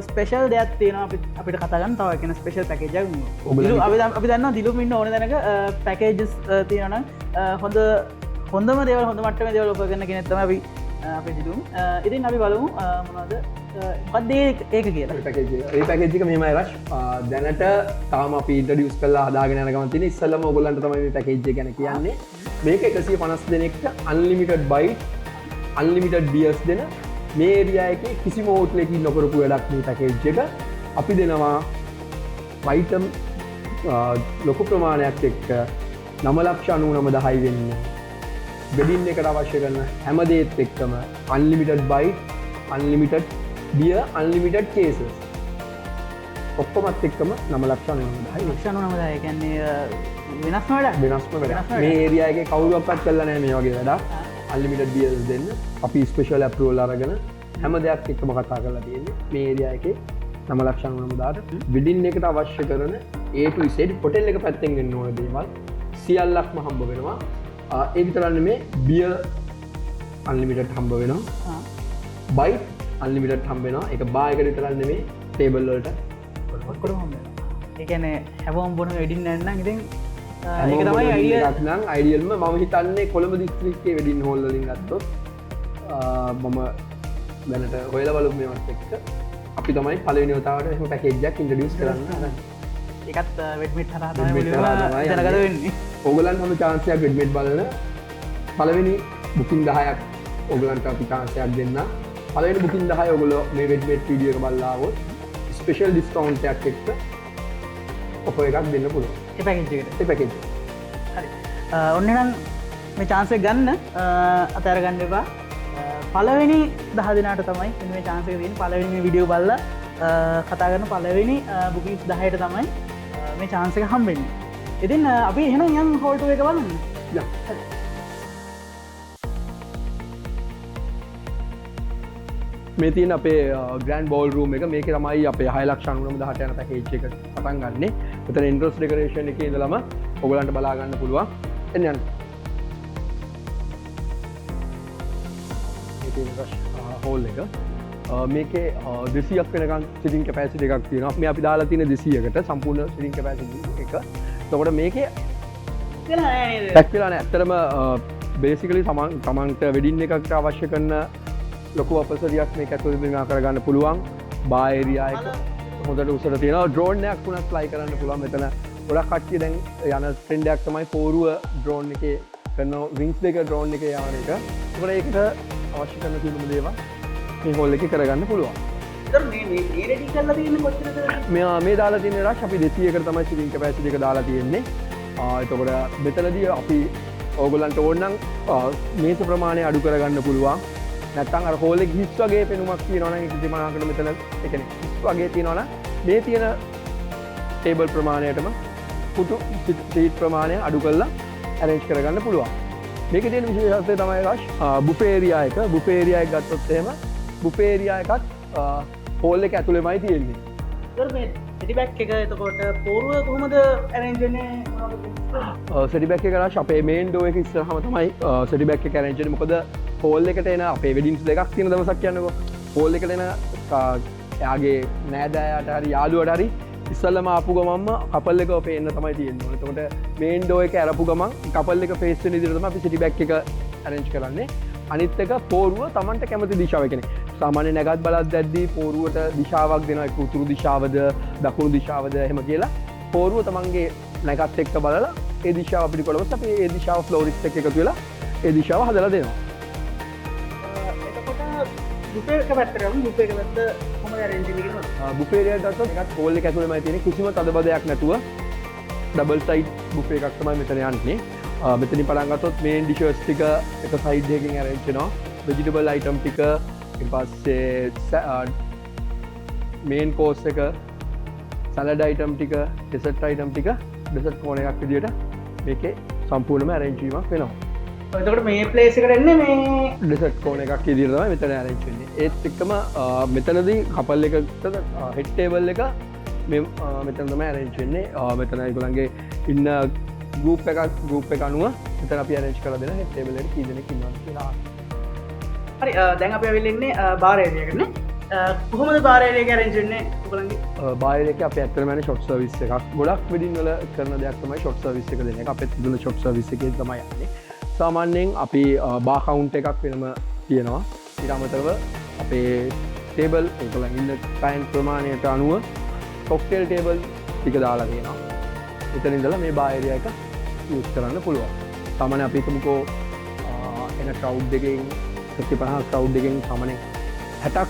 ස්පෙෂල් දෙයක් තියෙනවා අපිට කතා කරන්න. තව කියන ස්පෙෂල් පැකේජ් එකක්. ඔයගොල්ලෝ අපි දන්නවා දිලුම් ඉන්න ඕන තැනක පැකේජස් තියෙනවා නම්, හොඳම දේවල්, හොඳ මට්ටමේ දේවල් ඔෆර් කරන කෙනෙක් තමයි අපි අපේ දිදුම්. ඉතින් අපි බලමු මොනවද මොකක්ද ඒක කියලා. පැකේජ් එක. ඒ පැකේජ් එක මෙහෙමයි රෂ්. දැනට තාම අපි ඉන්ට්‍රොඩියුස් කරලා හදාගෙන යන ගමන් තියෙන ඉස්සෙල්ලම ඔයගොල්ලන්ට තමයි මේ පැකේජ් එක ගැන කියන්නේ. මේක 150 දෙනෙක්ට අන්ලිමිටඩ් බයිට්, අන්ලිමිටඩ් බියර්ස් දෙන මේ ඒරියා එකේ කිසිම හෝටලයකින් නොකරපු වැඩක් මේ පැකේජ් එක. අපි දෙනවා අයිටම් ලොකු ප්‍රමාණයක් එක්ක 9,99,000යි වෙන්නේ. වෙඩින් එකට අවශ්‍ය කරන හැම දේත් එක්කම unlimited bite, unlimited beer, unlimited cases ඔක්කොමත් එක්කම 9,99,000යි. ලක්ෂ 99,000. ඒ කියන්නේ වෙනස්ම වැඩක්. වෙනස්ම වැඩක්. වෙනස්ම වැඩක්. මේ ඒරියා එකේ කවුරුවක්වත් කරලා නැහැ මේ වගේ වැඩක්. අන්ලිමිටඩ් බියර්ස් දෙන්න අපි ස්පෙෂල් ඇප්‍රූවල් අරගෙන හැම දෙයක් එක්කම කතා කරලා තියෙන්නේ. මේ ඒරියා එකේ 9,99,000ට වෙඩින් එකට අවශ්‍ය කරන A to Z hotel එක පැත්තෙන් වෙන්න ඕන දේවල් සියල්ලක්ම හම්බ වෙනවා. ඒ විතරක් නෙමේ, බියර් අන්ලිමිටඩ් හම්බ වෙනවා. බයිට් අන්ලිමිටඩ් හම්බ වෙනවා. ඒක බාර් එකට විතරක් නෙමේ, ටේබල් වලට ඔක්කොම හම්බ වෙනවා. ඒ කියන්නේ හැමෝම බොන වෙඩින් යන්න නම් ඉතින් හැමෝම ඒක බොන තමයි වෙඩින් අයිඩියල් එකක් නම් අයිඩියල්ම මම හිතන්නේ කොළඹ දිස්ත්‍රික්කයේ වෙඩින් හෝල් වලින් ගත්තොත් මම දැනට හොයලා බලමු මේවත් එක්ක අපි තමයි පළවෙනි වතාවට එහෙම පැකේජ් එකක් ඉන්ට්‍රොඩියුස් කරන්න හදන්නේ. ඒකත් වෙඩ්මිට් හරහා තමයි වෙඩ්මිට් මුලින්ම හරහා තමයි දැනගත යන්නේ. වෙන්නේ. ඕගොල්ලන් හැම චාන්ස් එකක් වෙඩ්මිට් බලන පළවෙනි බුකින් 10ක් ඕගොල්ලන්ට අපි චාන්ස් එකක් දෙන්න. පළවෙනි බුකින් 10 ඕගොල්ලෝ මේ වෙඩ්මිට් වීඩියෝ එක බලලා ආවොත් ස්පෙෂල් ඩිස්කවුන්ට් එකක් එක්ක ඔෆර් එකක් දෙන්න පුළුවන්. ඒ පැකේජ් එකට. ඒ පැකේජ් එක. හරි. ඔන්න එහෙනම් මේ චාන්ස් එක ගන්න අතහැර ගන්න එපා. පළවෙනි 10 දෙනාට තමයි මෙන්න මේ චාන්ස් එක තියෙන්නේ. පළවෙනි මේ වීඩියෝ බලලා කතා කරන පළවෙනි බුකින්ස් 10ට තමයි මේ චාන්ස් එක හම්බෙන්නේ. ඉතින් අපි එහෙනම් යන් හෝල් ටූ එක බලන්න. යන්. හරි. මේ තියෙන අපේ ග්‍රෑන්ඩ් බෝල් රූම් එක. මේකේ තමයි අපේ 6,99,000ට යන පැකේජ් එක පටන් ගන්නෙ. මෙතන ඉන්ට්‍රස් ඩෙකොරේෂන් එකේ ඉඳලම ඔයගොල්ලන්ට බලා ගන්න පුළුවන්. එන්න යන්න. මේ තියෙන රෂ් හෝල් එක. මේකේ 200ක් වෙනකන් සිටින් කැපැසිටි එකක් තියෙනවා. මේ අපි දාලා තියෙන 200කට සම්පූර්ණ සිටින් කැපැසිටි එක. එතකොට මේකේ වෙලා නෑ නේද? පැක් වෙලා නෑ. ඇත්තටම බේසිකලි තමන්ට වෙඩින් එකකට අවශ්‍ය කරන ලොකු අපසරියක් මේක ඇතුළේ මේවා කරගන්න පුළුවන්. බාර් ඒරියා එක හොඳට උසට තියෙනවා. ඩ්‍රෝන් එකක් වුණත් ෆ්ලයි කරන්න පුළුවන්. මෙතන ගොඩක් කට්ටිය දැන් යන ට්‍රෙන්ඩ් එකක් තමයි පෝරුව ඩ්‍රෝන් එකේ කරන වින්ග්ස් දෙක ඩ්‍රෝන් එකේ යවන එක. ඒකට ඒකට අවශ්‍ය කරන සියලුම දේවල් මේ හෝල් එකේ කරගන්න පුළුවන්. ඒතර මේ මේ මේ රෙඩි කරලා තියෙන්නේ කොච්චරද? මේ දාලා තියෙන රෂ් අපි 200කට තමයි සිටින් කැපැසිටි එක දාලා තියෙන්නේ. එතකොට මෙතනදී අපි ඕගොල්ලන්ට ඕන නම් මේස ප්‍රමාණය අඩු කරගන්න පුළුවන්. නැත්තම් අර හෝල් එක හිස් වගේ පෙනුමක් තියෙනවා නම් ඒක දිමානකට මෙතන ඒ කියන්නේ හිස් වගේ තියෙනවා නම් මේ තියෙන ටේබල් ප්‍රමාණයටම පුටු සීට් ප්‍රමාණය අඩු කරලා ඇරේන්ජ් කරගන්න පුළුවන්. මේකේ තියෙන විශේෂත්වය තමයි රෂ් බුෆේ ඒරියා එක. බුෆේ ඒරියා එක ගත්තොත් එහෙම බුෆේ ඒරියා එකත් හෝල් එක ඇතුළෙමයි තියෙන්නේ. ඒතර මේ සිටි බැක් එක එතකොට පෝරුව කොහොමද ඇරේන්ජ් වෙන්නේ? සිටි බැක් එක රෂ් අපේ මේන් ඩෝර් එක ඉස්සරහම තමයි සිටි බැක් එක ඇරේන්ජ් වෙන්නේ. මොකද හෝල් එකට එන අපේ වෙඩින්ස් දෙකක් තියෙන දවසක් කියන්නකෝ. හෝල් එකට එන එයාගේ නෑදෑයාට හරි යාළුවට හරි ඉස්සල්ලාම ආපු ගමන්ම කපල් එක පේන්න තමයි තියෙන්නේ. එතකොට මේන් ඩෝර් එක ඇරපු ගමන් කපල් එක ෆේස් වෙන විදිහට තමයි අපි සිටි බැක් එක ඇරේන්ජ් කරන්නේ. අනිත් එක පෝරුව Tamanට කැමති දිශාව. ඒ කියන්නේ සාමාන්‍ය නැගත් බලත් දැද්දී පෝරුවට දිශාවක් දෙනවා. ඒක උතුරු දිශාවද දකුණු දිශාවද එහෙම කියලා පෝරුව Tamanගේ නැගත් එක්ක බලලා ඒ දිශාව අපිට කොළඹ අපි ඒ දිශාව ෆ්ලෝරිස්ට් එක්ක එකතු වෙලා ඒ දිශාව හදලා දෙනවා. එතකොට බුෆේ එක පැත්තට යමු. බුෆේ එක පැත්ත කොහොමද ඇරේන්ජ් වෙන්නේ කියලා බලමු. බුෆේ ඒරියා එක ගත්තොත් ඒකත් හෝල් එක ඇතුළේමයි තියෙන්නේ. කිසිම තදබදයක් නැතුව ඩබල් සයිඩ් බුෆේ එකක් තමයි මෙතන යන්නේ. මෙතනින් පටන් ගත්තොත් මේන් ඩිෂස් ටික එක සයිඩ් එකකින් ඇරේන්ජ් වෙනවා. වෙජිටබල් අයිටම් ටික, ඊට පස්සේ මේන් කෝස් එක, සලාඩ් අයිටම් ටික, ඩෙසර්ට් අයිටම් ටික ඩෙසර්ට් කෝනර් එකක් විදියට මේකේ සම්පූර්ණම ඇරේන්ජ් වීමක් වෙනවා. එතකොට මේ ප්ලේස් එකට එන්නේ මේ ඩෙසර්ට් කෝනර් එකක් විදියට තමයි මෙතන ඇරේන්ජ් වෙන්නේ. ඒත් එක්කම මෙතනදී කපල් එකට හෙඩ් ටේබල් එක මෙතන තමයි ඇරේන්ජ් වෙන්නේ. මෙතන ඒගොල්ලන්ගේ ඉන්න ගෲප් එක අනුව මෙතන අපි ඇරේන්ජ් කරලා දෙන හෙඩ් ටේබල් එකට කී දෙනෙක් ඉන්නවද කියලා. හරි, දැන් අපි ඇවිල්ලා ඉන්නේ බාර් ඒරියා එකනේ. කොහොමද බාර් ඒරියා එක ඇරේන්ජ් වෙන්නේ ඔයගොල්ලන්ගේ? බාර් ඒරියා එකේ අපි ඇත්තටම යන්නේ ෂොට් සර්විස් එකක්. ගොඩක් වෙඩින් වල කරන දෙයක් තමයි ෂොට් සර්විස් එක දෙන එක. අපිත් දුන්න ෂොට් සර්විස් එකේ තමයි යන්නේ. සාමාන්‍යයෙන් අපි බාර් කවුන්ට් එකක් වෙනම තියෙනවා. ඊට අමතරව අපේ ටේබල් ඒගොල්ලන් ඉන්න ක්ලයන්ට් ප්‍රමාණයට අනුව කොක්ටේල් ටේබල් ටික දාලා තියෙනවා. එතන ඉඳලා මේ බාර් ඒරියා එක යූස් කරන්න පුළුවන්. සාමාන්‍ය අපි හිතමුකෝ එන ක්‍රවුඩ් එකෙන් 150 ක්‍රවුඩ් එකෙන් සාමාන්‍යයෙන් 60ක්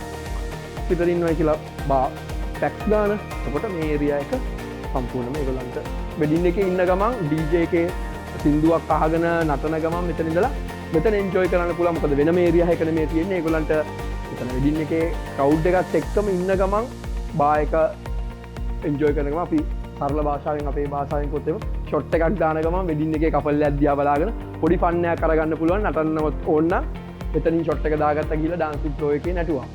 විතර ඉන්නවා කියලා බා පැක්ස් දාන. එතකොට මේ ඒරියා එක සම්පූර්ණයෙන්ම ඒගොල්ලන්ට වෙඩින් එකේ ඉන්න ගමන් DJ එකේ සින්දුවක් අහගෙන නටන ගමන් මෙතන ඉඳලා මෙතන එන්ජොයි කරන්න පුළුවන්. මොකද වෙනම ඒරියා එකක නෙමෙයි තියෙන්නේ. ඒගොල්ලන්ට මෙතන වෙඩින් එකේ ක්‍රවුඩ් එකත් එක්කම ඉන්න ගමන් බා එක එන්ජොයි කරන ගමන් අපි සරල භාෂාවෙන් අපේ භාෂාවෙන් කිව්වොත් එහෙම ෂොට් එකක් දාන ගමන් වෙඩින් එකේ කපල් එකක් දිහා බලාගෙන පොඩි ෆන් එකක් අරගන්න පුළුවන්. නටන්නවත් ඕන නම් මෙතනින් ෂොට් එක දාගත්තා ගිහලා ඩාන්සින් ෆ්ලෝ එකේ නැටුවා.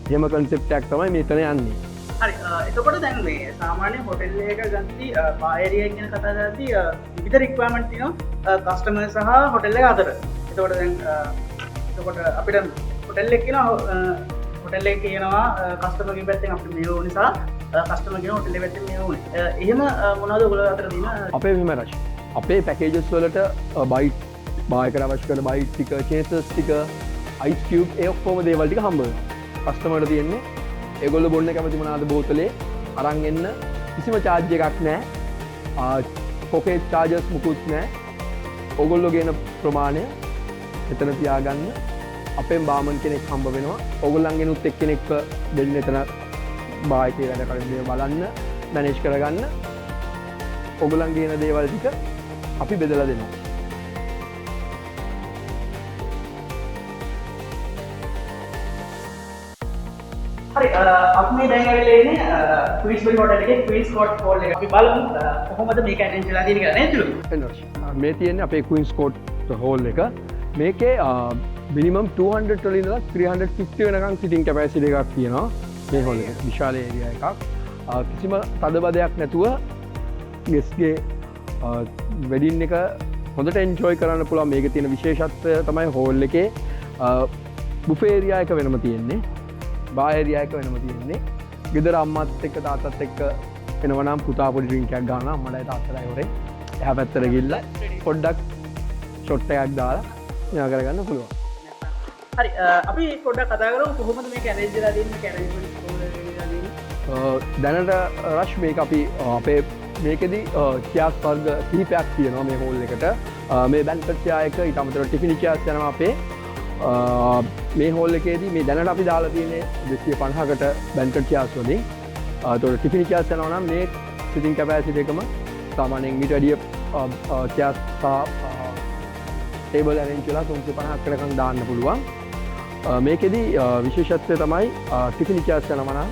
එහෙම කන්සෙප්ට් එකක් තමයි මෙතන යන්නේ. හරි, එතකොට දැන් මේ සාමාන්‍ය හොටෙල් එකක ගත්තී බාර් ඒරියා එක ගැන කතා කරද්දී විවිධ රික්වයර්මන්ට් තියෙනවා කස්ටමර් සහ හොටෙල් එක අතර. එතකොට දැන් එතකොට අපිට හොටෙල් එක කියනවා, හොටෙල් එක කියනවා කස්ටමර්ගේ පැත්තෙන් අපිට මේ ඕන නිසා, කස්ටමර් කියනවා හොටෙල් එක පැත්තෙන් මේ ඕනේ. එහෙම මොනවද ඔයගොල්ලෝ අතර තියෙන? අපේ මෙහෙම රජ්, අපේ පැකේජස් වලට බයිට්, බාර් එකට අවශ්‍ය කරන බයිට් ටික, චේසස් ටික, අයිස් කියුබ්, ඒ ඔක්කොම දේවල් ටික හම්බ වෙනවා. කස්ටමර්ට තියෙන්නේ ඒගොල්ලෝ බොන්න කැමති මොනවාද බෝතලේ අරන් එන්න, කිසිම චාර්ජ් එකක් නෑ. පොකෙට් චාර්ජස් මුකුත් නෑ. ඕගොල්ලෝ ගේන ප්‍රමාණය එතන තියාගන්න. අපෙන් බාමන් කෙනෙක් හම්බ වෙනවා. ඕගොල්ලන්ගෙනුත් එක්කෙනෙක්ව දෙන්න එතන බාර් එකේ වැඩ කරන දේ බලන්න, මැනේජ් කරගන්න. ඕගොල්ලන් ගේන දේවල් ටික අපි බෙදලා දෙනවා. හරි, අපි මේ දැන් ඇවිල්ලා ඉන්නේ ක්වීන්ස්බරි හෝටල් එකේ ක්වීන්ස් කෝට් හෝල් එක. අපි බලමු කොහොමද මේක ඇරේන්ජ් වෙලා තියෙන්නේ කියලා නේද තිලු? එන්න රෂ්. මේ තියෙන්නේ අපේ ක්වීන්ස් කෝට් හෝල් එක. මේකේ මිනිමම් 200 වලින් ඉඳලා 350 වෙනකන් සිටින් කැපැසිටි එකක් තියෙනවා. මේ හෝල් එක විශාල ඒරියා එකක්. කිසිම තදබදයක් නැතුව ගෙස්ගේ වෙඩින් එක හොඳට එන්ජොයි කරන්න පුළුවන්. මේකේ තියෙන විශේෂත්වය තමයි හෝල් එකේ බුෆේ ඒරියා එක වෙනම තියෙන්නේ, බාර් ඒරියා එක වෙනම තියෙන්නේ. ගෙදර අම්මත් එක්ක තාත්තත් එක්ක එනවා නම් පුතා පොඩි ඩ්‍රින්ක් එකක් ගන්නවා, අම්මලායි තාත්තලායි හොරේ එහා පැත්තට ගිහිල්ලා පොඩ්ඩක් ෂොට් එකක් දාලා මෙයා කරගන්න පුළුවන්. හරි, අපි පොඩ්ඩක් කතා කරමු කොහොමද මේක ඇරේන්ජ් වෙලා තියෙන්නේ, මේක ඇරේන්ජ්මන්ට් කොහොමද වෙලා තියෙන්නේ? දැනට රෂ් මේක අපි අපේ මේකෙදි චෙයාර්ස් වර්ග කිහිපයක් තියෙනවා මේ හෝල් එකට. මේ බැන්කට් චෙයාර් එක, ඊට අමතරව ටිෆිනි චෙයාර්ස් යනවා අපේ. මේ හෝල් එකේදී මේ දැනට අපි දාලා තියෙන්නේ 250කට බැන්කට් චෙයාර්ස් වලින්. එතකොට ටිෆිනි චෙයාර්ස් යනවා නම් මේ සිටින් කැපැසිටි එකම සාමාන්‍යයෙන් ඊට වැඩිය චෙයාර්ස් සහ ටේබල් ඇරේන්ජ් වෙලා 350ක් වෙනකන් දාන්න පුළුවන්. මේකෙදි විශේෂත්වය තමයි ටිෆිනි චෙයාර්ස් යනවා නම්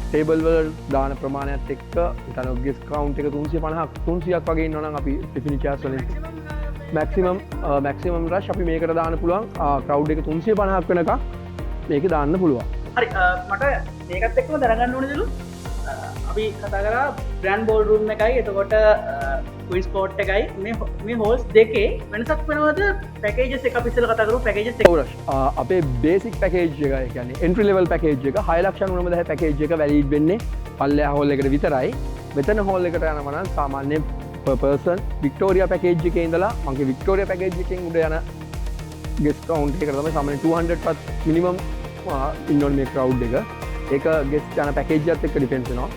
ටේබල් වල දාන ප්‍රමාණයත් එක්ක හිතන්න ගෙස්ට් කවුන්ට් එක 350ක් 300ක් වගේ ඉන්නවා නම් අපි ටිෆිනි චෙයාර්ස් වලින් මැක්සිමම් රෂ් අපි මේකට දාන්න පුළුවන්. ක්‍රවුඩ් එක 350ක් වෙනකන් මේක දාන්න පුළුවන්. හරි, මට මේකත් එක්කම දැනගන්න ඕනේ දලු. අපි කතා කරා ග්‍රෑන්ඩ් බෝල් රූම් එකයි, එතකොට ක්වීන්ස් කෝට් එකයි, මේ හෝල්ස් දෙකේ වෙනසක් වෙනවද පැකේජස් එක? අපි ඉස්සෙල්ලා කතා කරමු පැකේජස් එක. ඔව් රෂ්. අපේ බේසික් පැකේජ් එක, ඒ කියන්නේ එන්ට්‍රි ලෙවල් පැකේජ් එක හය ලක්ෂ අනූනම දහය පැකේජ් එක වැලිඩ් වෙන්නේ පල්ලෙහා හෝල් එකට විතරයි. මෙතන හෝල් එකට යනවා නම් සාමාන්‍යයෙන් per person Victoria package එකේ ඉඳලා මගේ වික්ටෝරියා පැකේජ් එකෙන් උඩ යන ගෙස්ට් කවුන්ට් එකට තමයි සාමාන්‍යයෙන් 200 වත් මිනිමම් ඉන්න ඕනේ මේ ක්‍රවුඩ් එක. ඒක ගෙස්ට් යන පැකේජ් එකත් එක්ක ඩිපෙන්ඩ් වෙනවා.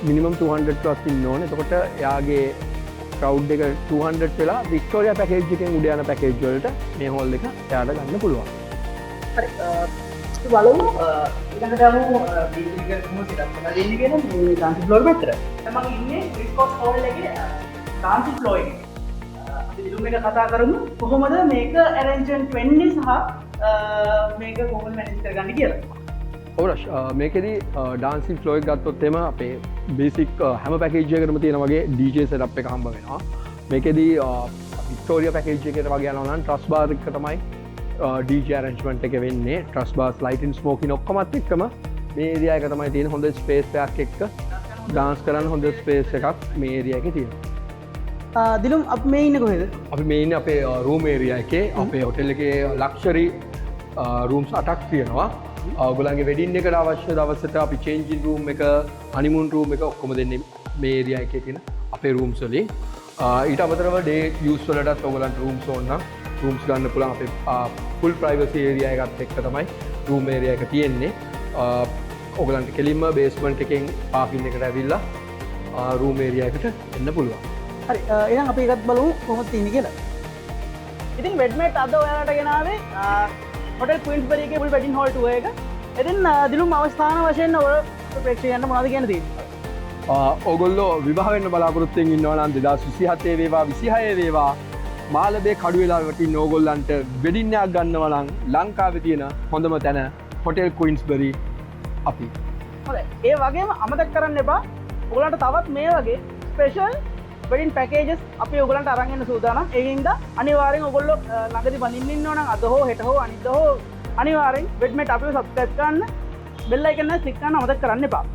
මිනිමම් 200 ප්ලස් ඉන්න ඕනේ. එතකොට එයාගේ ක්‍රවුඩ් එක 200 වෙලා වික්ටෝරියා පැකේජ් එකෙන් උඩ යන පැකේජ් වලට මේ හෝල් එක එයාට ගන්න පුළුවන්. හරි, අපි බලමු, ඊළඟට යමු, බීජ් එක කොහොමද සෙටප් කරලා දෙන්නේ කියලා මේ ඩාන්සින් ෆ්ලෝර් පැත්තට. දැන් මම ඉන්නේ ක්වීන්ස් කෝට් හෝල් එකේ ඩාන්සින් ෆ්ලෝර් එකේ. අපි දිලුම් එක කතා කරමු කොහොමද මේක ඇරේන්ජ්මන්ට් වෙන්නේ සහ මේක කොහොමද මැනේජ් කරගන්නේ කියලා. ඔව් රෂ්, මේකෙදි ඩාන්සින් ෆ්ලෝර් එක ගත්තොත් එහෙම අපේ බේසික් හැම පැකේජ් එකකටම තියෙන වගේ DJ setup එක හම්බ වෙනවා. මේකෙදි වික්ටෝරියා පැකේජ් එකට වගේ යනවා නම් ට්‍රස් බාර් එක තමයි DJ arrangement එක වෙන්නේ. ට්‍රස් බාර්ස්, ලයිටින්, ස්මෝකින් ඔක්කොමත් එක්කම මේ ඒරියා එක තමයි තියෙන හොඳ ස්පේස් එකක් එක්ක ඩාන්ස් කරන්න හොඳ ස්පේස් එකක් මේ ඒරියා එකේ තියෙනවා. දිලුම්, අපි මේ ඉන්නේ කොහෙද? අපි මේ ඉන්නේ අපේ රූම් ඒරියා එකේ. අපේ හොටෙල් එකේ ලක්ෂරි රූම්ස් 8ක් තියෙනවා. ඔයගොල්ලන්ගේ වෙඩින් එකට අවශ්‍ය දවසට අපි චේන්ජින් රූම් එක, හනිමූන් රූම් එක ඔක්කොම දෙන්නේ මේ ඒරියා එකේ තියෙන අපේ රූම්ස් වලින්. ඊට අමතරව ඩේ යූස් වලටත් ඔයගොල්ලන්ට රූම්ස් ඕන නම් රූම්ස් ගන්න පුළුවන්. අපේ ෆුල් ප්‍රයිවසි ඒරියා එකත් එක්ක තමයි රූම් ඒරියා එක තියෙන්නේ. ඔයගලන්ට කෙලින්ම බේස්මන්ට් එකෙන් පාකින් එකට ඇවිල්ලා රූම් ඒරියා එකට එන්න පුළුවන්. හරි, එහෙනම් අපි එකත් බලමු කොහොමද තියෙන්නේ කියලා. ඉතින් වෙඩ්මේට් අද ඔයාලට ගෙනාවේ හොටෙල් ක්වීන්ස්බරි එකේ ෆුල් වෙඩින් හෝල් ටුවර් එක. ඉතින් දිලුම්, අවස්ථාන වශයෙන් ඔය ප්‍රේක්ෂකයන්ට මොනවද කියන්න තියෙන්නේ? ඔගොල්ලෝ විවාහ වෙන්න බලාපොරොත්තුවෙන් ඉන්නවා නම්, 2027 වේවා, 26 වේවා, මාලබේ කඩුවෙලාවට ඉන්න ඕගොල්ලන්ට වෙඩින් එකක් ගන්නවා නම් ලංකාවේ තියෙන හොඳම තැන හොටෙල් ක්වීන්ස්බරි අපි. හොඳයි. ඒ වගේම අමතක කරන්න එපා, ඔයගොල්ලන්ට තවත් මේ වගේ ස්පෙෂල් වෙඩින් පැකේජස් අපි ඔයගොල්ලන්ට අරන් එන්න සූදානම්. ඒ හින්දා අනිවාර්යෙන් ඔයගොල්ලෝ ළඟදී බඳින්න ඉන්නවා නම් අද හෝ හෙට හෝ අනිද්දා හෝ අනිවාර්යෙන් වෙඩ්මේට් අපිව සබ්ස්ක්‍රයිබ් කරන්න, බෙල් අයිකන් එක ක්ලික් කරන්න අමතක කරන්න එපා.